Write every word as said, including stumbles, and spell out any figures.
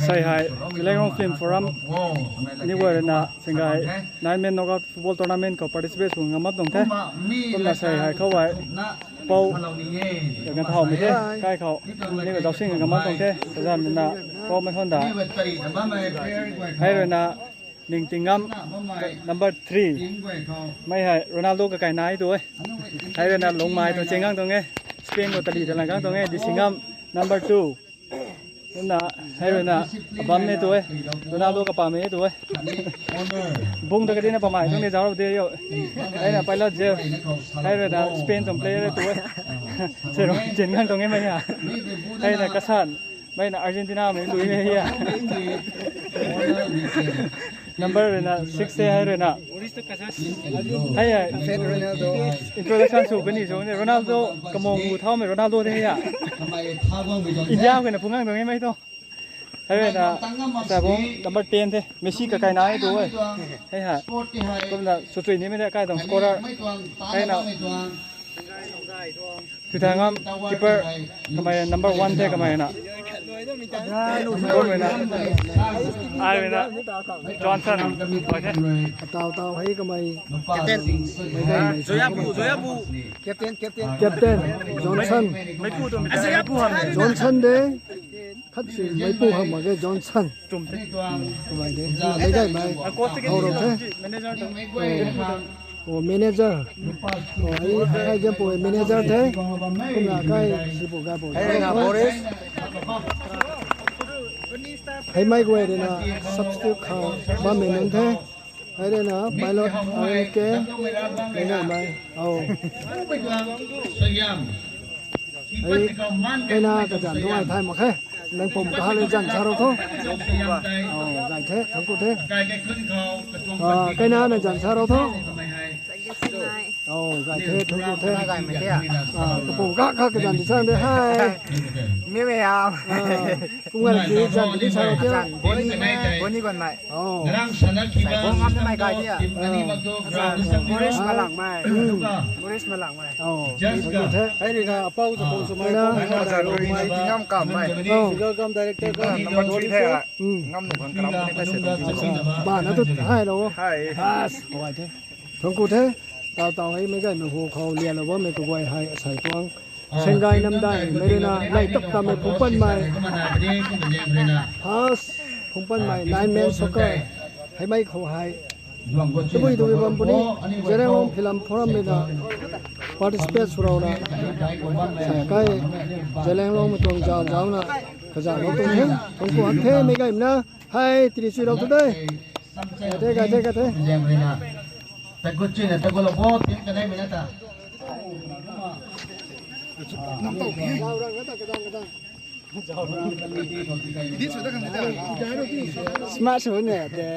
Sei hei Zeliangrong Film Forum ni guay rui na singgai nine man knockout football tournament khou participate sw ngam mak tuang the. Kumna sei hei khou hei pou ganv thaumei the, kai khou ni guay zauc sing ngam mak tuang the. Kazanc rui na poumei khou da hei rui na Ningtingam, number three. Mei hei Ronaldo kakai nai tu e. Hei rui na Lungmei tuang cheng gang tuang e. Spain khou tali ta lang gang tuang e. Disingam, number two. Kumna hei rui na Abammei tu e. Ronaldo kapamei tu e. Bung ta kadina pamei tuang ni zauc de yo. Hei na Pilot Jeff. Hei rui na Spain tuang player tu e. Sei rui cheng gang tuang e mei ha. Hei na Kasan. Mei na Argentina mei lui mei ha. Number rui na six te hei rui na. Hei hei. Introduction sw kani sw ni Ronaldo kamung gu thaumei Ronaldo de ya. India khou na phung gang tuang e mei tu. Hei rui na sabung number ten the Messi kakai nai tu e. Hei ha. Kumna swchui nimei the kai tuang scorer. Hei na Thuthangam keeper kamei number one the kamei na. Goal rui na. Ai rui na Johnson. Atau tau hei kamei. Captain. Zoyabu, Zoyabu. Captain, captain. Captain Johnson. Meipu tu mei Zoyabu ham. Johnson de. Khat si meipu ham mak ge Johnson. Tum the. Kamei de. Mei gaymei. Hou rou the. Manager tu. Oh, manager. Oh, ai, ai jam pui manager the. Kumna kai si pu ga pu. Hei na Boris. Hei mei guay rui na substitute khou bammei nunc the. Hei rui na Pilot R N K. Hei na mei. Oh. Hei, hei na kazanc tuang ai thay mak khe. Nang pum kaha le zanc sa rou tho. Oh, gay the, thangc ku the. Ah, kei na nang zanc sa rou tho. Oh, gay the, thangc ku the. Ah, kapum kha kha kazanc di sang de hai. Mi mei am. Ah, kum ngai ki zanc di sa rou tho. Boni, Boni guan mei. Oh. Ngarang sana kiba. Bong ngam na mei kai dia. Tim ani mak tu ground sang Boris Malang mei. Boris Malang mei. Oh. Just ka. Hei rui na apau tu pum sw mei na. Bong ngam zan rui mei tingam kam mei. Oh. Single kam director ka number three the. Hmm. Ngam nu kan kalam ni ka se. Ba na tu hai lo. Hai. Bas, hoi the. Thangc ku the. Tau tau hei mei gaymei hu khou lialou bammei kaguay hei asei tuang. Senggai namdai mei rui na lai tap tammei phungpanmei. Has phungpanmei nine man soccer. Hei mei khou hei. Tabui tabui bam puni. Zeliangrong Film Forum mei na participate sw rou na. Sa kai Zeliangrong mei tuang zau zau na. Kazanc lou tuang the. Thangc ku han the mei gaymei na. Hei, tiri sui rou tu de. Ka the, ka the, ka the. Tagut chui na, tagut lou bo, tim ka dai mei na ta. Smart sw ne de.